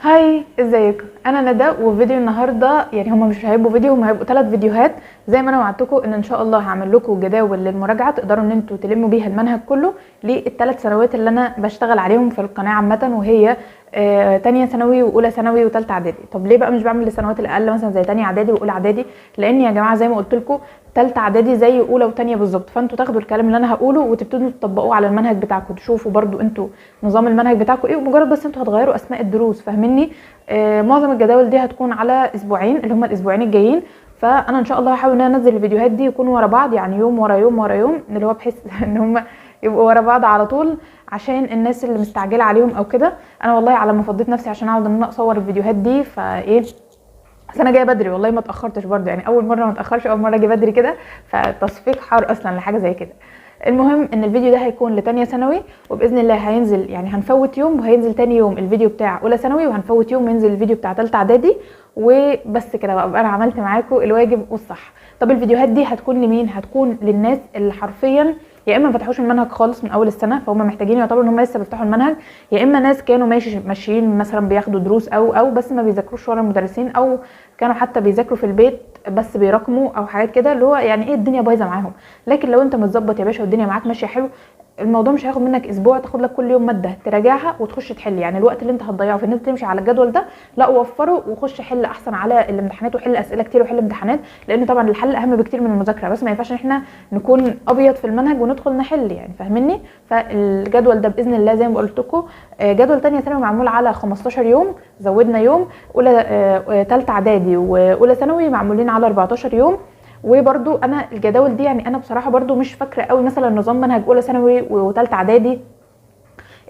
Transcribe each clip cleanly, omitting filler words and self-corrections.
Hi، ازيكم؟ انا ندى، وفيديو النهارده يعني هما مش هيبقوا فيديو، هما هيبقوا 3 فيديوهات. زي ما انا وعدتكم ان شاء الله هعمل لكم جداول للمراجعة تقدروا ان انتوا تلموا بيها المنهج كله للثلاث سنوات اللي انا بشتغل عليهم في القناة عامة، وهي تانية ثانوي واولى ثانوي وثالثه اعدادي. طب ليه بقى مش بعمل للسنوات الاقل مثلا زي تانية اعدادي واولى اعدادي؟ لان يا جماعة زي ما قلت لكم تالتة اعدادي زي اولى وتانية بالظبط، فانتوا تاخدوا الكلام اللي انا هقوله وتبتدوا تطبقوه على المنهج بتاعكم، تشوفوا برضو انتوا نظام المنهج بتاعكم ايه، ومجرد بس انتوا هتغيروا اسماء الدروس، فاهميني؟ معظم الجداول دي هتكون على اسبوعين اللي هم الاسبوعين الجايين، فانا ان شاء الله هحاول ان انا انزل الفيديوهات دي يكونوا ورا بعض، يعني يوم ورا يوم ورا يوم، اللي هو بحيث ان هم يبقوا ورا بعض على طول عشان الناس اللي مستعجلة عليهم او كده. انا والله على ما فضيت نفسي عشان اقعد ان انا اصور الفيديوهات دي، فايه بس انا جاية بدري والله، ما اتاخرتش برده، يعني اول مرة ما اتاخرش، اول مرة اجي بدري كده، فتصفيق حار اصلا لحاجة زي كده. المهم ان الفيديو ده هيكون لتانية ثانوي، وباذن الله هينزل، يعني هنفوت يوم وهينزل تاني يوم الفيديو بتاع اولى ثانوي، وهنفوت يوم وينزل الفيديو بتاع تالتة اعدادي، وبس كده بقى انا عملت معاكم الواجب والصح. طب الفيديوهات دي هتكون لمين؟ هتكون للناس اللي حرفيا يا اما ما فتحوش المنهج خالص من اول السنة، فهم محتاجين يعتبروا ان هم لسه بيفتحوا المنهج، يا اما ناس كانوا ماشيين مثلا بياخدوا دروس او بس ما بيذاكروش ورا المدرسين، او كانوا حتى بيذاكروا في البيت بس بيراكموا او حاجات كده، اللي هو يعني ايه الدنيا بايظة معاهم. لكن لو انت متظبط يا باشا والدنيا معاك ماشية حلو، الموضوع مش هياخد منك اسبوع، تاخد لك كل يوم مادة تراجعها وتخش تحل. يعني الوقت اللي انت هتضيعه في ان انت تمشي على الجدول ده، لا وفرة وخش حل احسن على الامتحانات، وحل اسئلة كتير وحل امتحانات، لان طبعا الحل اهم بكتير من المذاكرة، بس ما ينفعش ان احنا نكون ابيض في المنهج وندخل نحل، يعني فاهميني؟ فالجدول ده باذن الله زي ما قلت لكم، جدول تانية ثانوي معمول على 15 يوم، زودنا يوم، اولى ثالثة اعدادي واولى ثانوي معمولين على 14 يوم. وبرده انا الجداول دي يعني انا بصراحة برده مش فاكره قوي مثلا نظام منهج اولى ثانوي وثالثه اعدادي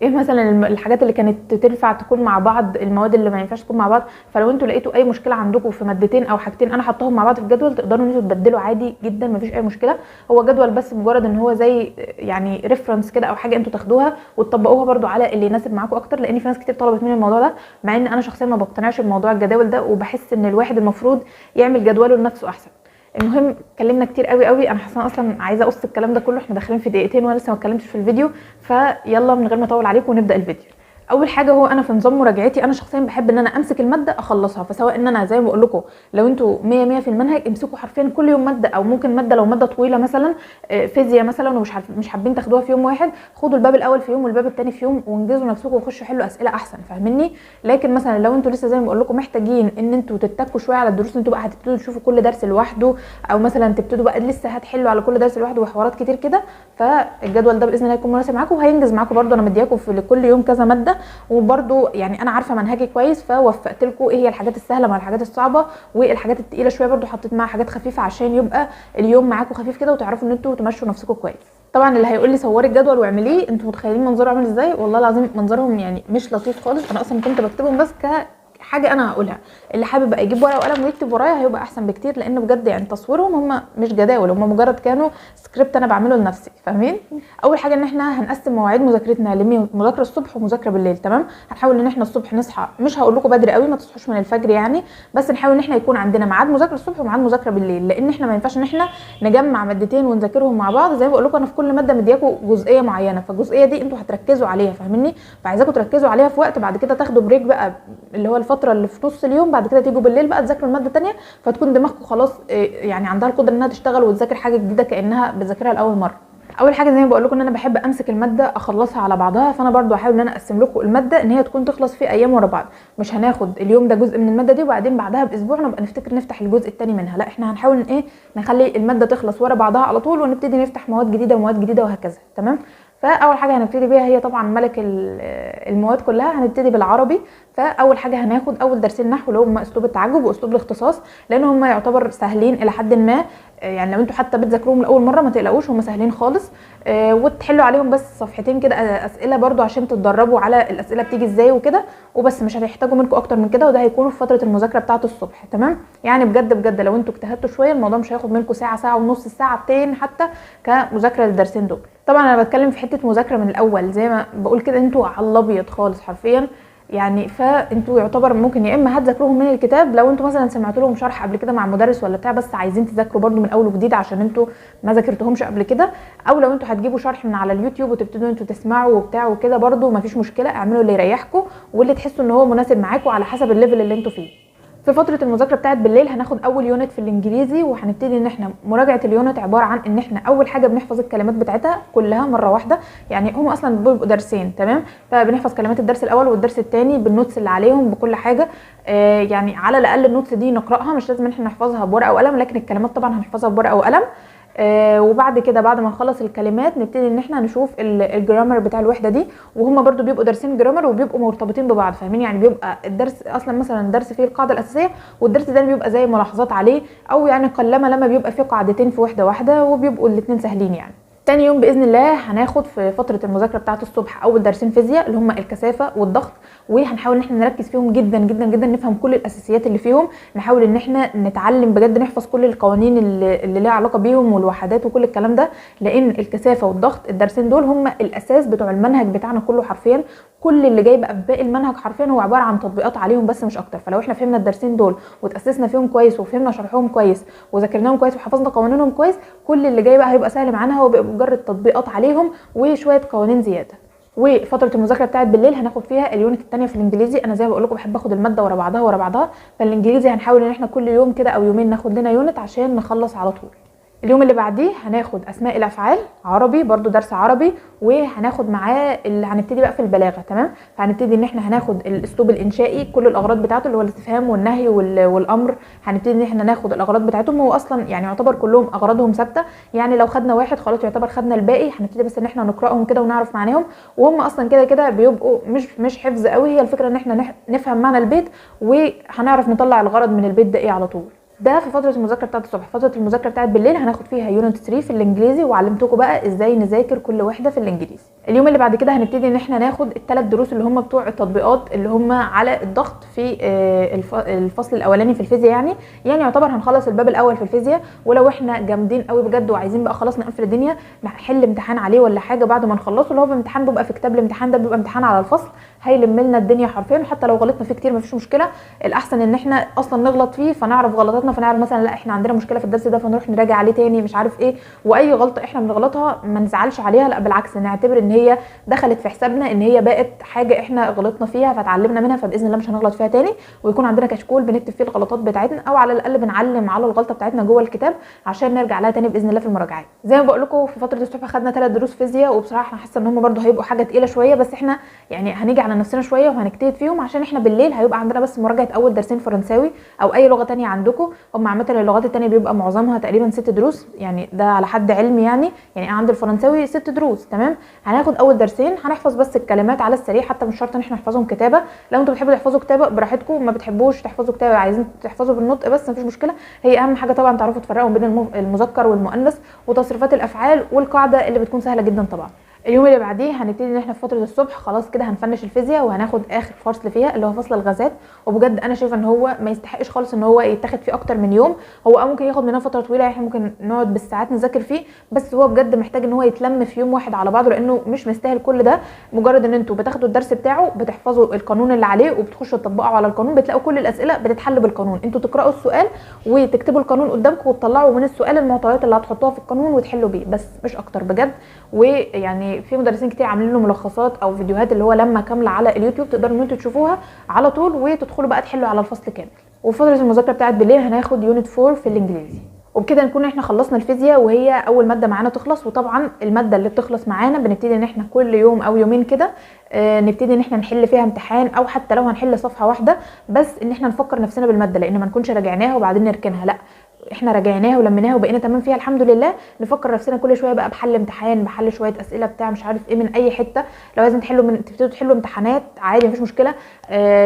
ايه مثلا الحاجات اللي كانت تنفع تكون مع بعض، المواد اللي ما ينفعش تكون مع بعض. فلو انتوا لقيتوا اي مشكلة عندكم في مادتين او حاجتين انا حطاهم مع بعض في الجدول، تقدروا ان انتوا تبدلوا عادي جدا، مفيش اي مشكلة. هو جدول بس مجرد ان هو زي يعني reference كده او حاجة انتوا تاخدوها وتطبقوها برده على اللي يناسب معاكم اكتر، لان في ناس كتير طلبت مني الموضوع ده، مع ان انا شخصيا ما بقتنعش بموضوع الجداول ده، وبحس ان الواحد المفروض يعمل جدوله لنفسه احسن. المهم اتكلمنا كتير قوي قوي، انا حاسه اصلا عايزه اقص الكلام ده كله، احنا داخلين في دقيقتين وانا لسه ما اتكلمتش في الفيديو، فيلا من غير ما اطول عليكم ونبدا الفيديو. اول حاجة هو انا في نظام مراجعتي انا شخصيا بحب ان انا امسك المادة اخلصها، فسواء ان انا زي ما بقول لكم لو انتوا 100 100 في المنهج امسكوا حرفيا كل يوم مادة، او ممكن مادة لو مادة طويلة مثلا فيزياء مثلا ومش مش حابين تاخدوها في يوم واحد، خدوا الباب الاول في يوم والباب الثاني في يوم وانجزوا نفسكم وخشوا حلوا اسئلة احسن، فاهميني؟ لكن مثلا لو انتوا لسه زي ما بقول لكم محتاجين ان انتوا تتكوا شوية على الدروس، انتوا بقى هتبتدوا تشوفوا كل درس لوحده، او مثلا تبتدوا بقى لسه هتحلوا على كل درس لوحده وحوارات كتير كده، فالجدول ده باذن الله هيكون مناسب معاكم وهينجز معاكم برده. انا مدياكم في كل يوم كذا مادة، وبرده يعني انا عارفه منهجي كويس، فوفقت لكم ايه هي الحاجات السهلة مع الحاجات الصعبة والحاجات الثقيلة شوية، برده حطيت معاها حاجات خفيفة عشان يبقى اليوم معاكم خفيف كده وتعرفوا ان انتوا تمشوا نفسكم كويس. طبعا اللي هيقول لي صوري الجدول واعمليه، انتوا متخيلين منظره عامل ازاي؟ والله العظيم منظرهم يعني مش لطيف خالص. انا اصلا كنت بكتبهم بس كحاجة انا هقولها، اللي حابب بقى يجيب ورقة وقلم ويكتب ورايا هيبقى احسن بكتير، لان بجد يعني تصويرهم هم مش جداول، هم مجرد كانوا سكريبت انا بعمله لنفسي، فاهمين؟ اول حاجة ان احنا هنقسم مواعيد مذاكرتنا لمذاكره الصبح ومذاكره بالليل، تمام؟ هنحاول ان احنا الصبح نصحى، مش هقول لكم بدري قوي، ما تصحوش من الفجر يعني، بس نحاول ان احنا يكون عندنا ميعاد مذاكرة الصبح وميعاد مذاكرة بالليل، لان احنا ما ينفعش ان احنا نجمع مادتين ونذاكرهم مع بعض. زي ما بقول لكم انا في كل مادة مدياكم جزئية معينة، فالجزئيه دي انتوا هتركزوا عليها، فاهميني؟ فعايزاكم تركزوا عليها في وقت، بعد كده تاخدوا break بقى اللي هو الفترة اللي في نص اليوم، بعد كده تيجوا بالليل بقى تذاكروا المادة الثانية، فتكون دماغكم خلاص يعني عندها القدرة انها تشتغل وتذاكر حاجة جديدة كانها بتذاكرها لاول مرة. اول حاجة زي ما بقول لكم ان انا بحب امسك المادة اخلصها على بعضها، فانا برضو هحاول ان انا اقسم لكم المادة ان هي تكون تخلص في ايام ورا بعض، مش هناخد اليوم ده جزء من المادة دي وبعدين بعدها باسبوع نبقى نفتكر نفتح الجزء الثاني منها، لا احنا هنحاول ايه نخلي المادة تخلص ورا بعضها على طول، ونبتدي نفتح مواد جديدة ومواد جديدة وهكذا، تمام؟ فاول حاجة هنبتدي بيها هي طبعا ملك المواد كلها، هنبتدي بالعربي. فاول حاجة هناخد اول درسين نحو اللي هم اسلوب التعجب واسلوب الاختصاص، لان هم يعتبر سهلين الى حد ما، يعني لو انتوا حتى بتذاكروهم لاول مرة ما تقلقوش، هم سهلين خالص، وتحلوا عليهم بس صفحتين كده اسئلة برضو عشان تتدربوا على الاسئلة بتيجي ازاي وكده، وبس مش هتحتاجوا منكم اكتر من كده، وده هيكون في فترة المذاكرة بتاعه الصبح، تمام؟ يعني بجد بجد لو انتوا اجتهدتوا شوية الموضوع مش هياخد منكم ساعة، ساعة ونص، ساعتين حتى كمذاكره للدرسين دول. طبعا انا بتكلم في حتة مذاكرة من الاول، زي ما بقول كده انتوا على الابيض خالص حرفيا، يعني فانتوا يعتبر ممكن يا اما هتذاكروهم من الكتاب لو انتوا مثلا سمعتوا لهم شرح قبل كده مع مدرس ولا بتاع، بس عايزين تذاكروا برده من اول وجديد عشان انتوا ما ذاكرتوهمش قبل كده، او لو انتوا هتجيبوا شرح من على اليوتيوب وتبتدوا انتوا تسمعوا وبتاع وكده برده مفيش مشكلة، اعملوا اللي يريحكم واللي تحسوا ان هو مناسب معاكم على حسب ال level اللي انتوا فيه. في فترة المذاكرة بتاعت بالليل هناخد اول unit في الانجليزي، وهنبتدي ان احنا مراجعه ال unit عبارة عن ان احنا اول حاجة بنحفظ الكلمات بتاعتها كلها مرة واحدة، يعني هم اصلا بيبقوا درسين تمام، فبنحفظ كلمات الدرس الاول والدرس الثاني بال notes اللي عليهم بكل حاجة، يعني على الاقل ال notes دي نقراها، مش لازم ان احنا نحفظها بورقه وقلم، لكن الكلمات طبعا هنحفظها بورقه وقلم. وبعد كده بعد ما نخلص الكلمات نبتدي ان احنا نشوف ال grammar بتاع الوحدة دي، وهم برضو بيبقوا دارسين grammar وبيبقوا مرتبطين ببعض، فاهمين؟ يعني بيبقى الدرس اصلا مثلا درس فيه القاعدة الاساسية والدرس ده بيبقى زي ملاحظات عليه، او يعني قلما لما بيبقى فيه قاعدتين في وحده واحدة، وبيبقوا الاثنين سهلين يعني. تاني يوم باذن الله هناخد في فترة المذاكرة بتاعه الصبح اول درسين فيزياء اللي هم الكثافة والضغط، وهنحاول ان احنا نركز فيهم جدا جدا جدا، نفهم كل الاساسيات اللي فيهم، نحاول ان احنا نتعلم بجد، نحفظ كل القوانين اللي ليها علاقة بيهم والوحدات وكل الكلام ده، لان الكثافة والضغط الدرسين دول هم الاساس بتوع المنهج بتاعنا كله حرفيا. كل اللي جاي بقى في باقي المنهج حرفيا هو عبارة عن تطبيقات عليهم بس مش اكتر. فلو احنا فهمنا الدرسين دول وتاسسنا فيهم كويس وفهمنا شرحهم كويس وذاكرناهم كويس وحفظنا قوانينهم كويس، كل اللي جاي بقى هيبقى سهل معانا، هو بيبقى مجرد تطبيقات عليهم وشوية قوانين زيادة. وفترة المذاكرة بتاعت بالليل هناخد فيها ال unit الثانية في الانجليزي. انا زي ما بقول لكم بحب اخد المادة ورا بعضها ورا بعضها، فالانجليزي هنحاول ان احنا كل يوم كده او يومين ناخد لنا unit عشان نخلص على طول. اليوم اللي بعديه هناخد اسماء الافعال عربي، برضو درس عربي، وهناخد معاه اللي هنبتدي بقى في البلاغة تمام. فهنبتدي ان احنا هناخد الاسلوب الانشائي كل الاغراض بتاعته اللي هو الاستفهام والنهي والامر، هنبتدي ان احنا ناخد الاغراض بتاعتهم. هو اصلا يعني يعتبر كلهم اغراضهم ثابتة، يعني لو خدنا واحد خلاص يعتبر خدنا الباقي. هنبتدي بس ان احنا نقراهم كده ونعرف معناهم، وهم اصلا كده كده بيبقوا مش حفظ قوي، هي الفكرة ان احنا نفهم معنى البيت وهنعرف نطلع الغرض من البيت ده ايه على طول. ده في فترة المذاكرة بتاعت الصبح. فترة المذاكرة بتاعت بالليل هناخد فيها unit 3 في الانجليزي، وعلمتكم بقى ازاي نذاكر كل وحده في الانجليزي. اليوم اللي بعد كده هنبتدي ان احنا ناخد الثلاث دروس اللي هم بتوع التطبيقات اللي هم على الضغط في الفصل الاولاني في الفيزياء، يعني يعتبر هنخلص الباب الاول في الفيزياء. ولو احنا جامدين قوي بجد وعايزين بقى خلاص نقفل الدنيا نحل امتحان عليه ولا حاجة بعد ما نخلصه، اللي هو امتحان بيبقى في كتاب الامتحان ده بيبقى امتحان على الفصل هيلم لنا الدنيا حرفيا، حتى لو غلطنا فيه كتير مفيش مشكلة، الاحسن ان احنا اصلا نغلط فيه فنعرف غلطاتنا، فنعرف مثلا لا احنا عندنا مشكلة في الدرس ده فنروح نراجع عليه تاني مش عارف ايه. واي غلطه احنا بنغلطها ما نزعلش عليها، لا بالعكس نعتبر ان هي دخلت في حسابنا، ان هي بقت حاجة احنا غلطنا فيها فتعلمنا منها، فباذن الله مش هنغلط فيها تاني. ويكون عندنا كشكول بنكتب فيه الغلطات بتاعتنا، او على الاقل بنعلم على الغلطة بتاعتنا جوه الكتاب عشان نرجع لها تاني باذن الله في المراجعات. زي ما بقول لكم في فترة الصبح خدنا 3 دروس فيزياء، وبصراحة انا حاسه ان هم برده هيبقوا حاجة تقيلة شوية، بس احنا يعني هنيجي على نفسنا شوية وهنجتهد فيهم، عشان احنا بالليل هيبقى عندنا بس مراجعه اول درسين فرنساوي او اي لغة تانية عندكم. هم عامة اللغات التانية بيبقى معظمها تقريبا 6 دروس، يعني ده على حد علمي، يعني عند الفرنساوي 6 دروس تمام. هناخد اول درسين هنحفظ بس الكلمات على السريع، حتى مش شرط ان احنا نحفظهم كتابه، لو انتوا بتحبوا تحفظوا كتابه براحتكم، ما بتحبوش تحفظوا كتابه عايزين تحفظوا بالنطق بس مفيش مشكلة. هي اهم حاجة طبعا تعرفوا تفرقوا بين المذكر والمؤنث وتصريفات الافعال والقاعدة اللي بتكون سهلة جدا طبعا. اليوم اللي بعديه هنبتدي ان احنا في فترة الصبح خلاص كده هنفنش الفيزياء، وهناخد اخر فصل فيها اللي هو فصل الغازات. وبجد انا شايفه ان هو ما يستحقش خالص ان هو يتاخد فيه اكتر من يوم، هو ممكن ياخد مننا فترة طويلة، احنا ممكن نقعد بالساعات نذاكر فيه، بس هو بجد محتاج ان هو يتلم في يوم واحد على بعضه، لانه مش مستاهل كل ده. مجرد ان انتوا بتاخدوا الدرس بتاعه بتحفظوا القانون اللي عليه وبتخشوا تطبقوا على القانون، بتلاقوا كل الاسئلة بتتحل بالقانون. انتوا تقراوا السؤال وتكتبوا القانون قدامكم وتطلعوا من السؤال المعطيات اللي هتحطوها في القانون وتحلوا بيه بس، مش اكتر بجد. ويعني في مدرسين كتير عاملين له ملخصات او فيديوهات اللي هو لما كاملة على اليوتيوب، تقدروا ان انتوا تشوفوها على طول وتدخلوا بقى تحلوا على الفصل كامل. وفترة المذاكرة بتاعت بالليل هناخد unit 4 في الانجليزي. وبكده نكون احنا خلصنا الفيزياء، وهي اول مادة معانا تخلص. وطبعا المادة اللي بتخلص معانا بنبتدي ان احنا كل يوم او يومين كده نبتدي ان احنا نحل فيها امتحان، او حتى لو هنحل صفحة واحدة بس، ان احنا نفكر نفسنا بالماده، لان ما نكونش راجعناها وبعدين نركنها، لا احنا راجعناها ولميناها وبقينا تمام فيها الحمد لله. نفكر نفسنا كل شوية بقى بحل امتحان، بحل شوية اسئلة بتاع مش عارف ايه من اي حتة. لو عايزين تحلوا تبتدوا تحلوا امتحانات عادي مفيش مشكلة.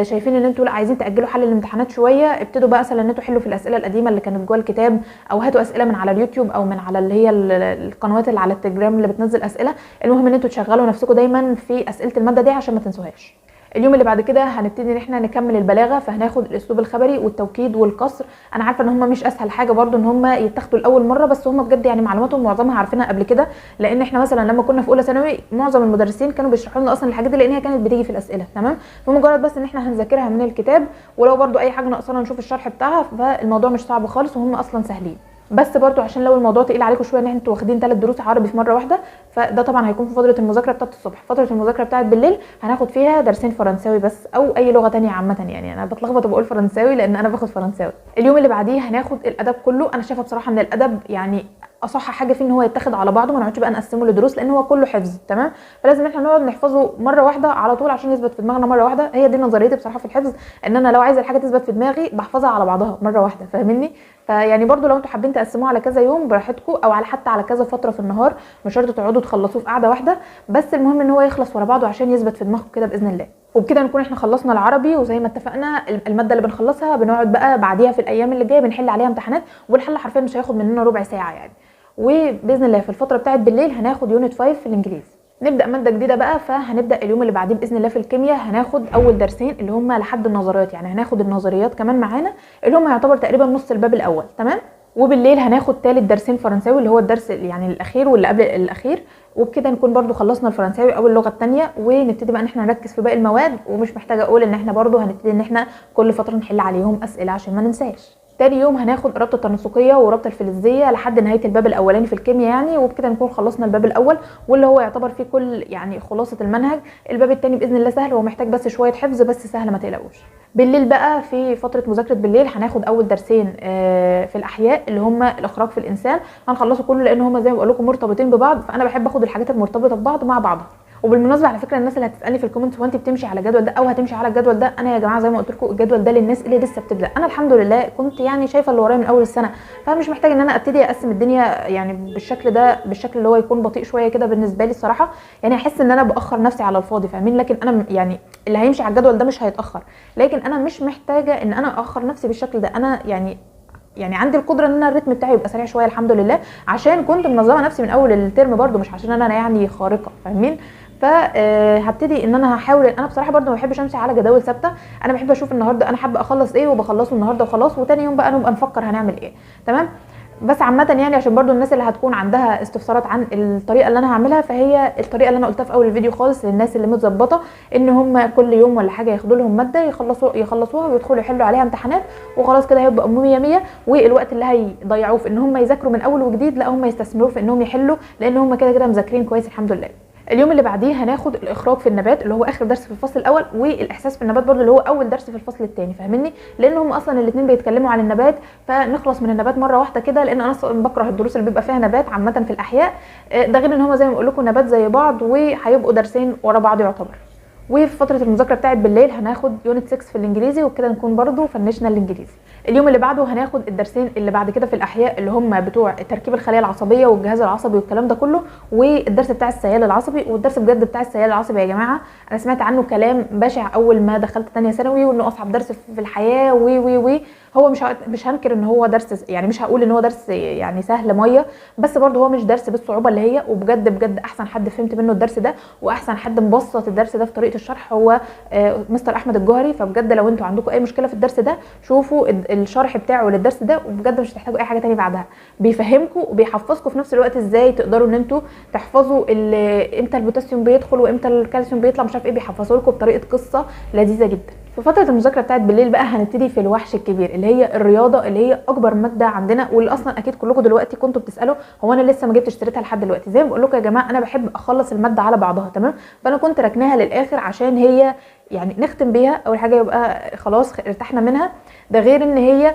شايفين ان انتوا لا عايزين تاجلوا حل الامتحانات شوية، ابتدوا بقى مثلا ان انتوا حلوا في الاسئلة القديمة اللي كانت جوه الكتاب، او هاتوا اسئلة من على اليوتيوب او من على اللي هي القنوات اللي على التليجرام اللي بتنزل اسئلة. المهم ان انتوا تشغلوا نفسكم دايما في اسئلة المادة دي عشان ما تنسوهاش. اليوم اللي بعد كده هنبتدي ان احنا نكمل البلاغة، فهناخد الاسلوب الخبري والتوكيد والقصر. انا عارفه ان هم مش اسهل حاجة برده ان هم يتاخدوا لاول مرة، بس هم بجد يعني معلوماتهم معظمها عارفينها قبل كده، لان احنا مثلا لما كنا في اولى ثانوي معظم المدرسين كانوا بيشرحوا لنا اصلا الحاجات دي لان هي كانت بتيجي في الاسئلة، تمام. فمجرد بس ان احنا هنذاكرها من الكتاب، ولو برده اي حاجة ناقصانا نشوف الشرح بتاعها، فالموضوع مش صعب خالص وهم اصلا سهلين. بس برضو عشان لو الموضوع تقيل عليكم شوية ان انتوا واخدين 3 دروس عربي في مرة واحدة، فده طبعا هيكون في فترة المذاكرة بتاعه الصبح. فترة المذاكرة بتاعه بالليل هناخد فيها درسين فرنساوي بس، او اي لغة تانية عامة، يعني انا بتلخبط وبقول فرنساوي لان انا باخد فرنساوي. اليوم اللي بعديه هناخد الادب كله. انا شايفه بصراحة ان الادب يعني اصح حاجة فيه ان هو يتاخد على بعضه، ما نقعدش بقى نقسمه لدروس لان هو كله حفظ، تمام. فلازم احنا نقعد نحفظه مرة واحدة على طول عشان يثبت في دماغنا مرة واحدة. هي دي نظريتي بصراحة في الحفظ، ان انا لو عايزه الحاجة تثبت في دماغي بحفظها على بعضها مرة واحدة، فاهميني؟ فيعني برضو لو انتوا حابين تقسموه على كذا يوم براحتكم، او على حتى على كذا فترة في النهار، مش شرط تقعدوا تخلصوه في قعدة واحدة، بس المهم ان هو يخلص ورا بعضه عشان يثبت في دماغكم كده باذن الله. وبكده نكون احنا خلصنا العربي، وزي ما اتفقنا المادة اللي بنخلصها بنقعد بقى بعديها في الايام اللي جاية بنحل عليها امتحانات، والحل حرفيا مش هياخد مننا ربع ساعة يعني. وباذن الله في الفترة بتاعت بالليل هناخد unit 5 في الانجليزي. نبدا مادة جديدة بقى، فهنبدا اليوم اللي بعديه باذن الله في الكيمياء هناخد اول درسين اللي هم لحد النظريات، يعني هناخد النظريات كمان معانا اللي هم يعتبر تقريبا نص الباب الاول، تمام. وبالليل هناخد ثالث درسين فرنساوي اللي هو الدرس يعني الاخير واللي قبل الاخير. وبكده نكون برضو خلصنا الفرنساوي او اللغة الثانية، ونبتدي بقى ان احنا نركز في باقي المواد. ومش محتاجه اقول ان احنا برضو هنبتدي ان احنا كل فترة نحل عليهم اسئلة عشان ما ننساش. تاني يوم هناخد رابطه التناسقيه ورابطه الفلزيه لحد نهاية الباب الاولاني في الكيمياء يعني. وبكده نكون خلصنا الباب الاول واللي هو يعتبر فيه كل يعني خلاصه المنهج. الباب الثاني باذن الله سهل، هو محتاج بس شوية حفظ بس سهل ما تقلقوش. بالليل بقى في فترة مذاكرة بالليل هناخد اول درسين في الاحياء اللي هم الاخراج في الانسان، هنخلصه كله لان هم زي ما بقول لكم مرتبطين ببعض، فانا بحب اخد الحاجات المرتبطة ببعض مع بعضها. وبالمناسبة على فكرة الناس اللي هتسالني في ال comment هو انت بتمشي على الجدول ده او هتمشي على الجدول ده، انا يا جماعة زي ما قلت لكم الجدول ده للناس اللي لسه بتبدا. انا الحمد لله كنت يعني شايفه اللي ورايا من اول السنة، فمش محتاجه ان انا ابتدي اقسم الدنيا يعني بالشكل ده، بالشكل اللي هو يكون بطيء شوية كده بالنسبة لي الصراحة، يعني احس ان انا باخر نفسي على الفاضي، فاهمين؟ لكن انا يعني اللي هيمشي على الجدول ده مش هيتاخر، لكن انا مش محتاجه ان انا اخر نفسي بالشكل ده. انا يعني عندي القدرة ان انا الريتم بتاعي يبقى سريع شوية الحمد لله، عشان كنت منظمة نفسي من اول الترم برده، مش عشان انا يعني خارقة، فاهمين؟ فهبتدي ان انا هحاول. انا بصراحة برده ما بحبش امشي على جداول ثابتة، انا بحب اشوف النهارده انا حابة اخلص ايه وبخلصه النهارده وخلاص، وتاني يوم بقى نبقى نفكر هنعمل ايه، تمام. بس عامة يعني عشان برضو الناس اللي هتكون عندها استفسارات عن الطريقة اللي انا هعملها، فهي الطريقة اللي انا قلتها في اول الفيديو خالص للناس اللي متظبطه ان هم كل يوم ولا حاجة ياخدوا لهم مادة يخلصوها ويدخلوا يحلوا عليها امتحانات وخلاص كده هيبقى 100 100. والوقت اللي هيضيعوه في ان هم يذاكروا من اول وجديد لا هم يستثمروه في انهم يحلوا، لان هم كده كده مذاكرين كويس الحمد لله. اليوم اللي بعديه هناخد الاخراج في النبات اللي هو اخر درس في الفصل الاول، والاحساس في النبات برضو اللي هو اول درس في الفصل الثاني، فاهميني؟ لان هم اصلا الاثنين بيتكلموا عن النبات، فنخلص من النبات مرة واحدة كده، لان انا اصلا بكره الدروس اللي بيبقى فيها نبات عامة في الاحياء، ده غير ان هم زي ما بقول لكم نبات زي بعض وهيبقوا درسين ورا بعض يعتبر. وفي فترة المذاكرة بتاعت بالليل هناخد unit 6 في الانجليزي، وبكده نكون برضو فنشنا الانجليزي. اليوم اللي بعده هناخد الدرسين اللي بعد كده في الاحياء اللي هم بتوع تركيب الخلايا العصبية والجهاز العصبي والكلام ده كله، والدرس بتاع السيال العصبي. والدرس بجد بتاع السيال العصبي يا جماعة انا سمعت عنه كلام بشع اول ما دخلت ثانية ثانوي، وانه اصعب درس في الحياة وي وي وي. هو مش هنكر ان هو درس، يعني مش هقول ان هو درس يعني سهل مية، بس برده هو مش درس بالصعوبه اللي هي. وبجد بجد احسن حد فهمت منه الدرس ده واحسن حد مبسط الدرس ده في طريقه الشرح هو مستر احمد الجوهري. فبجد لو انتوا عندكم اي مشكلة في الدرس ده شوفوا الشرح بتاعه للدرس ده، وبجد مش هتحتاجوا اي حاجة تانية بعدها. بيفهمكم وبيحفظكم في نفس الوقت ازاي تقدروا ان انتوا تحفظوا امتى البوتاسيوم بيدخل وامتى الكالسيوم بيطلع مش عارف ايه، بيحفظوا لكم بطريقة قصة لذيذة جدا. في فترة المذاكرة بتاعت بالليل بقى هنبتدي في الوحش الكبير اللي هي الرياضة، اللي هي اكبر مادة عندنا، واللي اصلا اكيد كلكم دلوقتي كنتوا بتسالوا هو انا لسه ما جبتش سيرتها لحد دلوقتي. زي ما بقول لكم يا جماعة انا بحب اخلص المادة على بعضها، تمام؟ فانا كنت ركناها للاخر عشان هي يعني نختم بيها اول حاجة، يبقى خلاص ارتحنا منها. ده غير ان هي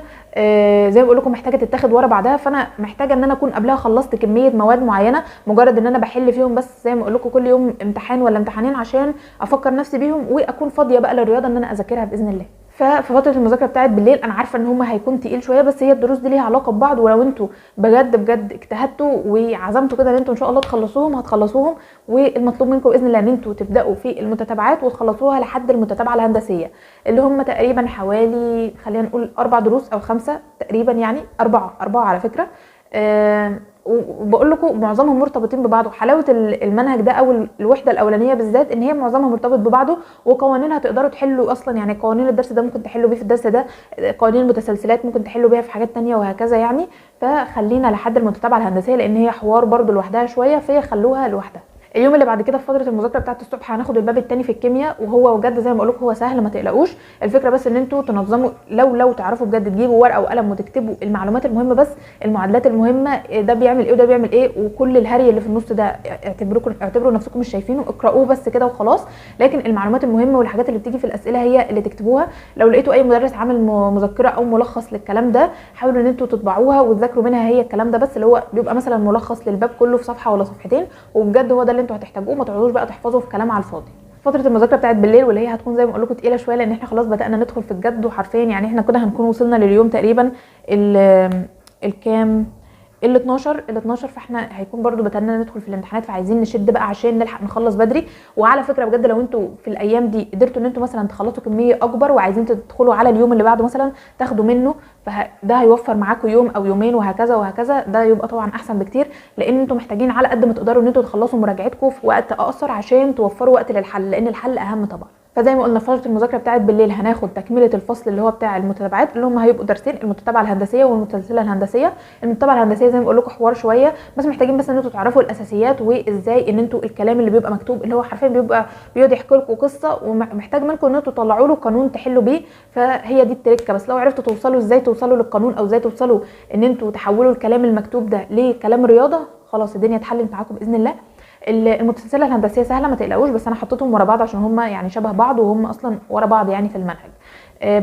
زي ما بقول لكم محتاجه تتاخد ورا بعدها، فانا محتاجه ان انا اكون قبلها خلصت كمية مواد معينة، مجرد ان انا بحل فيهم بس زي ما بقول لكم كل يوم امتحان ولا امتحانين عشان افكر نفسي بيهم، واكون فاضية بقى للرياضة ان انا اذاكرها باذن الله. ففي فترة المذاكرة بتاعت بالليل انا عارفه ان هما هيكون تقيل شوية، بس هي الدروس دي ليها علاقة ببعض، ولو انتوا بجد بجد اجتهدتوا وعزمتوا كده ان انتوا ان شاء الله تخلصوهم هتخلصوهم. والمطلوب منكم باذن الله ان انتوا تبداوا في المتتابعات وتخلصوها لحد المتتابعة الهندسية اللي هم تقريبا حوالي خلينا نقول 4 دروس او 5 تقريبا، يعني 4 على فكرة. وبقول لكم معظمهم مرتبطين ببعض. وحلاوة المنهج ده او الوحدة الاولانية بالذات ان هي معظمها مرتبط ببعضه، وقوانينها تقدروا تحلوا اصلا، يعني قوانين الدرس ده ممكن تحلوا بيه في الدرس ده، قوانين المتسلسلات ممكن تحلوا بيها في حاجات تانية وهكذا يعني. فخلينا لحد المتتابعة الهندسية لان هي حوار برده لوحدها شوية، فهي خلوها لوحدها. اليوم اللي بعد كده في فترة المذاكرة بتاعه الصبح هناخد الباب الثاني في الكيمياء، وهو بجد زي ما بقول لكم هو سهل ما تقلقوش. الفكرة بس ان انتوا تنظموا، لو تعرفوا بجد تجيبوا ورقة وقلم وتكتبوا المعلومات المهمة بس، المعادلات المهمة، ده بيعمل ايه وده بيعمل ايه، وكل الهري اللي في النص ده اعتبروا نفسكم مش شايفينه، اقرأوه بس كده وخلاص. لكن المعلومات المهمة والحاجات اللي بتيجي في الاسئلة هي اللي تكتبوها. لو لقيتوا اي مدرس عامل مذكره او ملخص للكلام ده حاولوا ان انتوا تطبعوها وتذاكروا منها هي الكلام ده بس، اللي هو بيبقى مثلا ملخص للباب كله في صفحة ولا صفحتين، وبجد هو ده اللي انتوا هتحتاجوه. ما تقعدوش بقى تحفظوا في كلام على الفاضي. فترة المذاكرة بتاعت بالليل واللي هي هتكون زي ما اقول لكم تقيلة شوية، لان احنا خلاص بدانا ندخل في الجد، وحرفيا يعني احنا كده هنكون وصلنا لليوم تقريبا الكام، ال 12، فاحنا هيكون برضو بدأنا ندخل في الامتحانات، فعايزين نشد بقى عشان نلحق نخلص بدري. وعلى فكرة بجد لو انتوا في الايام دي قدرتوا ان انتوا مثلا تخلصوا كمية اكبر وعايزين تدخلوا على اليوم اللي بعده مثلا تاخدوا منه، فده هيوفر معاكم يوم او يومين وهكذا وهكذا، ده يبقى طبعا احسن بكتير، لان انتوا محتاجين على قد ما تقدروا ان انتوا تخلصوا مراجعتكم في وقت اقصر عشان توفروا وقت للحل، لان الحل اهم طبعا. فزي ما قلنا فترة المذاكرة بتاعت بالليل هناخد تكمله الفصل اللي هو بتاع المتتابعات، اللي هم هيبقوا درسين، المتتابعة الهندسية والمتسلسله الهندسية. المتتابعة الهندسية زي ما بقول لكم حوار شوية، بس محتاجين بس ان انتوا تعرفوا الاساسيات وازاي ان انتوا الكلام اللي بيبقى مكتوب اللي هو حرفيا بيبقى بيقعد يحكي لكم قصة ومحتاج منكم ان انتوا تطلعوا له قانون تحلوا بيه، فهي دي التركة. بس لو عرفتوا توصلوا ازاي توصلوا للقانون او ازاي توصلوا ان انتوا تحولوا الكلام المكتوب ده لكلام رياضة، خلاص الدنيا اتحلت معاكم باذن الله. المتسلسله الهندسية سهلة ما تقلقوش، بس انا حطيتهم ورا بعض عشان هم يعني شبه بعض وهم اصلا ورا بعض يعني في المنهج.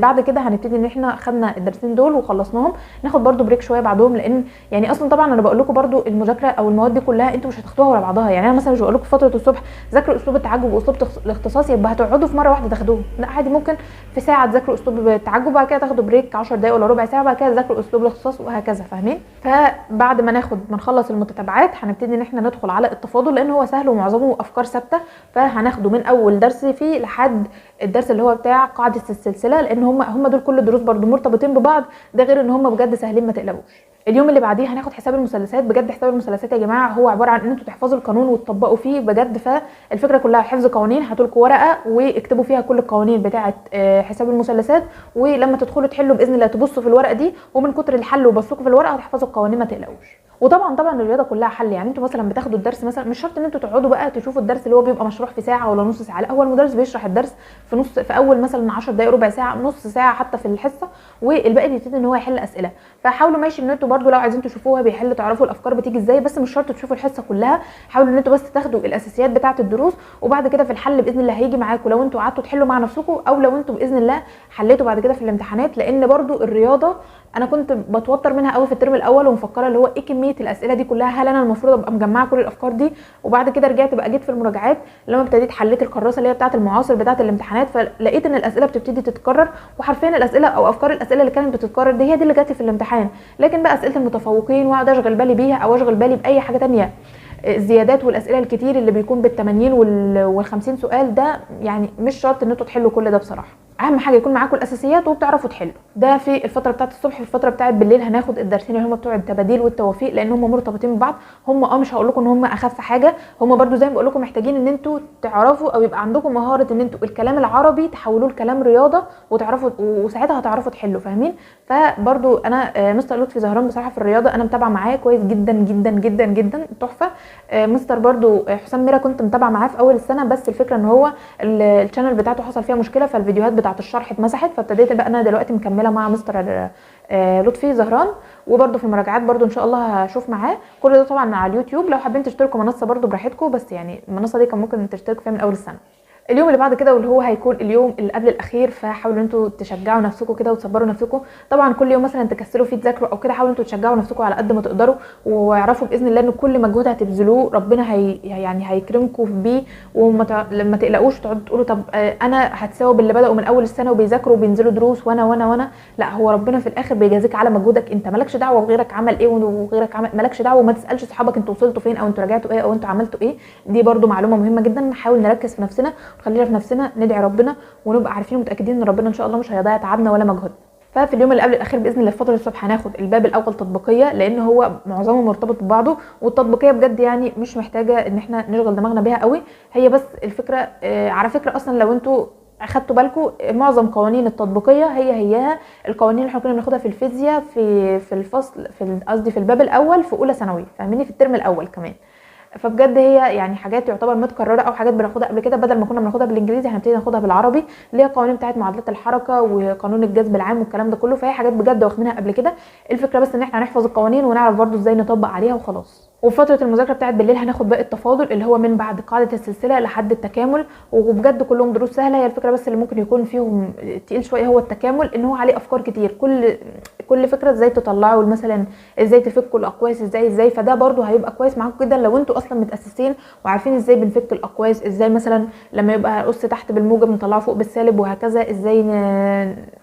بعد كده هنبتدي ان احنا خدنا الدرسين دول وخلصناهم، ناخد برده break شوية بعدهم، لان يعني اصلا طبعا انا بقول لكم برده المذاكرة او المواد دي كلها انتوا مش هتاخدوها ورا بعضها. يعني انا مثلا مش بقول لكم فترة الصبح ذاكروا اسلوب التعجب واسلوب الاختصاص يبقى هتقعدوا في مرة واحدة تاخدوهم، لا عادي ممكن في ساعة تذاكروا اسلوب التعجب وبعد كده تاخدوا break 10 دقائق ولا ربع ساعة، بعد كده تذاكروا اسلوب الاختصاص وهكذا، فاهمين؟ فبعد ما ناخد ما نخلص المتتابعات هنبتدي ان احنا ندخل على التفاضل، لان هو سهل ومعظمه افكار ثابتة، فهناخده من اول درس فيه لحد الدرس اللي هو بتاع قاعدة السلسلة، لان هم دول كل الدروس برده مرتبطين ببعض، ده غير ان هم بجد سهلين ما تقلقوش. اليوم اللي بعديه هناخد حساب المثلثات. بجد حساب المثلثات يا جماعة هو عبارة عن ان انتوا تحفظوا القانون وتطبقوا فيه بجد، فالفكرة كلها حفظ قوانين. هاتوا لكم ورقة واكتبوا فيها كل القوانين بتاعه حساب المثلثات، ولما تدخلوا تحلوا باذن الله تبصوا في الورقة دي، ومن كتر الحل وبصوكوا في الورقة هتحفظوا القوانين ما تقلقوش. وطبعا طبعا الرياضة كلها حل، يعني انتوا مثلا بتاخدوا الدرس مثلا مش شرط ان انتوا تقعدوا بقى تشوفوا الدرس اللي هو بيبقى مشروح في ساعة ولا نص ساعة، لا هو المدرس بيشرح الدرس في نص، في اول مثلا 10 دقائق ربع ساعة نص ساعة حتى في الحصة، والباقي بيبتدي ان هو يحل اسئلة. فحاولوا ماشي ان انتوا برده لو عايزين تشوفوها بيحل تعرفوا الافكار بتيجي ازاي، بس مش شرط تشوفوا الحصة كلها، حاولوا ان انتوا بس تاخدوا الاساسيات بتاعه الدروس، وبعد كده في الحل باذن الله هيجي معاكم لو انتوا قعدتوا تحلوا مع نفسكم، او لو انتوا باذن الله حليتوا بعد كده في الامتحانات. لان برده الرياضة انا كنت بتوتر منها قوي في الترم الاول، ومفكره اللي هو ايه كمية الاسئلة دي كلها، هل انا المفروض ابقى مجمعة كل الافكار دي؟ وبعد كده رجعت بقى جيت في المراجعات لما ابتديت حليت الكراسة اللي هي بتاعه المعاصر بتاعه الامتحانات، فلقيت ان الاسئلة بتبتدي تتكرر، وحرفيا الاسئلة او افكار الاسئلة اللي كانت بتتكرر دي هي دي اللي جت في الامتحان. لكن بقى اسئلة المتفوقين واقعد اشغل بالي بيها او اشغل بالي باي حاجة ثانية، الزيادات والاسئلة الكتير اللي بيكون بال80 وال50 سؤال ده، يعني مش شرط ان انتوا تحلوا كل ده بصراحة. اهم حاجة يكون معاكم الاساسيات وبتعرفوا تحلوا. ده في الفترة بتاعه الصبح. في الفترة بتاعه بالليل هناخد الدرسين اللي هم بتوع التباديل والتوافيق، لان هم مرتبطين ببعض. هم مش هقول لكم ان هم اخف حاجة، هم برده زي ما بقول لكم محتاجين ان انتوا تعرفوا او يبقى عندكم مهارة ان انتوا الكلام العربي تحولوه لكلام رياضة وتعرفوا، وساعتها هتعرفوا تحلوا، فاهمين؟ فبرده انا مستر لطفي زهران بصراحة في الرياضة انا متابعه معاه كويس جدا جدا جدا جدا، تحفة. مستر برده حسام ميرا كنت متابعه معاه في اول السنة، بس الفكرة ان هو ال channel بتاعته حصل فيها مشكلة، فالفيديوهات بتاعه الشرح اتمسحت، فابتديت بقى انا دلوقتي مكملة مع مستر لطفي زهران، وبرده في المراجعات برده ان شاء الله هشوف معاه. كل ده طبعا على اليوتيوب، لو حابين تشتركوا منصة برده براحتكم، بس يعني المنصة دي كان ممكن تشتركوا فيها من اول السنة. اليوم اللي بعد كده واللي هو هيكون اليوم اللي قبل الاخير، فحاولوا انتوا تشجعوا نفسكم كده وتصبروا نفسكم. طبعا كل يوم مثلا تكسلوا فيه تذاكروا او كده، حاولوا انتوا تشجعوا نفسكم على قد ما تقدروا، واعرفوا باذن الله ان كل مجهود هتبذلوه ربنا هي يعني هيكرمكم بيه، وما لما تقلقوش تقعدوا تقولوا طب انا هتساوي باللي بداوا من اول السنة وبيذاكروا وبينزلوا دروس وانا وانا وانا، لا هو ربنا في الاخر بيجازيك على مجهودك انت، مالكش دعوه بغيرك عمل ايه وغيرك عمل، مالكش دعوه، وما تسالش اصحابك انتوا وصلتوا فين او انتوا رجعتوا ايه او انتوا عملتوا ايه. دي برده معلومة مهمة جدا، نحاول نركز في نفسنا، خلينا في نفسنا، ندعي ربنا، ونبقى عارفين ومتاكدين ان ربنا ان شاء الله مش هيضيع تعبنا ولا مجهودنا. ففي اليوم اللي قبل الاخير باذن الله في فترة الصبح هناخد الباب الاول تطبيقية، لان هو معظمه مرتبط ببعضه، والتطبيقيه بجد يعني مش محتاجه ان احنا نشغل دماغنا بيها قوي. هي بس الفكرة على فكرة اصلا لو انتوا اخدتوا بالكم معظم قوانين التطبيقية هي هياها القوانين اللي احنا كنا بناخدها في الفيزياء في الفصل في قصدي في الباب الاول في اولى ثانوي، فاهميني، في الترم الاول كمان. فبجد هي يعني حاجات يعتبر متكررة او حاجات بناخدها قبل كده، بدل ما كنا بناخدها بالانجليزي هنبتدي ناخدها بالعربي، اللي هي قوانين بتاعه معادلات الحركة وقانون الجذب العام والكلام ده كله. فهي حاجات بجد واخدينها قبل كده، الفكرة بس ان احنا هنحفظ القوانين ونعرف برده ازاي نطبق عليها وخلاص. وفي فترة المذاكرة بتاعت بالليل هناخد باقي التفاضل اللي هو من بعد قاعدة السلسلة لحد التكامل، وبجد كلهم دروس سهلة. هي الفكرة بس اللي ممكن يكون فيهم تقيل شوية هو التكامل، ان هو عليه افكار كتير، كل فكرة ازاي تطلعوا مثلا، ازاي تفكوا الاقواس، ازاي فده برده هيبقى كويس معاكم جدا لو انتوا اصلا متاسسين وعارفين ازاي بنفك الاقواس، ازاي مثلا لما يبقى اس تحت بالموجب نطلعه فوق بالسالب وهكذا، ازاي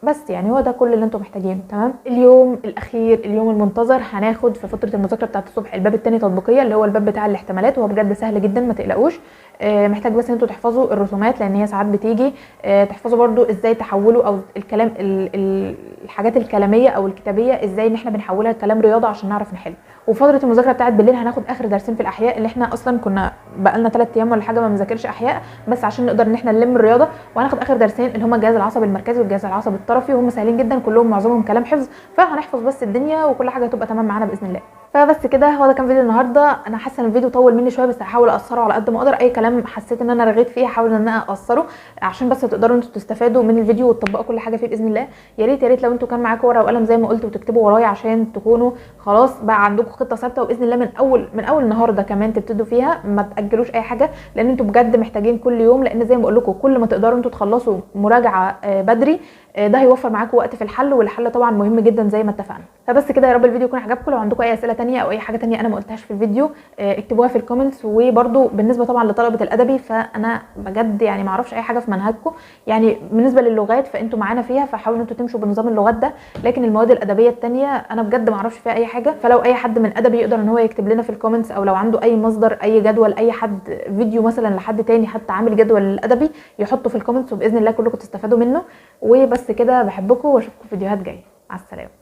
بس يعني هو ده كل اللي انتوا محتاجينه. تمام. اليوم الاخير اليوم المنتظر هناخد في فترة المذاكرة بتاعت الصبح الباب الثاني تطبيقية اللي هو الباب بتاع الاحتمالات، وهو بجد سهل جدا ما تقلقوش. محتاج بس ان انتوا تحفظوا الرسومات لان هي ساعات بتيجي، تحفظوا برده ازاي تحولوا او الكلام الحاجات الكلامية او الكتابية ازاي ان احنا بنحولها لكلام رياضة عشان نعرف نحل. وفترة المذاكرة بتاعت بالليل هناخد اخر درسين في الاحياء اللي احنا اصلا كنا بقالنا 3 ايام ولا حاجة ما بنذاكرش احياء، بس عشان نقدر ان احنا نلم الرياضة. وهناخد اخر درسين اللي هما الجهاز العصبي المركزي والجهاز العصبي الطرفي، وهم سهلين جدا كلهم معظمهم كلام حفظ، فهنحفظ بس الدنيا وكل حاجة هتبقى تمام معانا باذن الله. فبس كده هو ده كان فيديو النهارده. انا حاسه ان الفيديو طول مني شوية، بس هحاول اقصره على قد ما اقدر. اي كلام حسيت ان انا رغيت فيه هحاول ان انا اقصره عشان بس تقدروا انتوا تستفادوا من الفيديو وتطبقوا كل حاجة فيه باذن الله. يا ريت يا ريت لو انتوا كان معاكم ورقة وقلم زي ما قلت وتكتبوا ورايا عشان تكونوا خلاص بقى عندكم خطه ثابتة، وباذن الله من اول النهارده كمان تبتدوا فيها، ما تاجلوش اي حاجة لان انتوا بجد محتاجين كل يوم. لان زي ما بقول لكم كل ما تقدروا انتوا تخلصوا مراجعه بدري ده هيوفر معاكم وقت في الحل، والحل طبعا مهم جدا زي ما اتفقنا. فبس كده، يا رب الفيديو يكون عجبكم. لو عندكم اي اسئلة تانية او اي حاجة تانية انا ما قلتهاش في الفيديو اكتبوها في ال comments. وبرده بالنسبة طبعا لطلبه الادبي فانا بجد يعني ما اعرفش اي حاجة في منهجكم، يعني بالنسبة للغات فانتوا معانا فيها، فحاولوا انتوا تمشوا بنظام اللغات ده، لكن المواد الادبية التانية انا بجد ما اعرفش فيها اي حاجة. فلو اي حد من ادبي يقدر ان هو يكتب لنا في ال comments، او لو عنده اي مصدر، اي جدول، اي حد فيديو مثلا لحد تاني حتى عامل جدول للادبي يحطه في ال comments، وباذن الله كلكم تستفادوا منه. وبس كده، بحبكم واشوفكم في فيديوهات جاية. مع السلامة.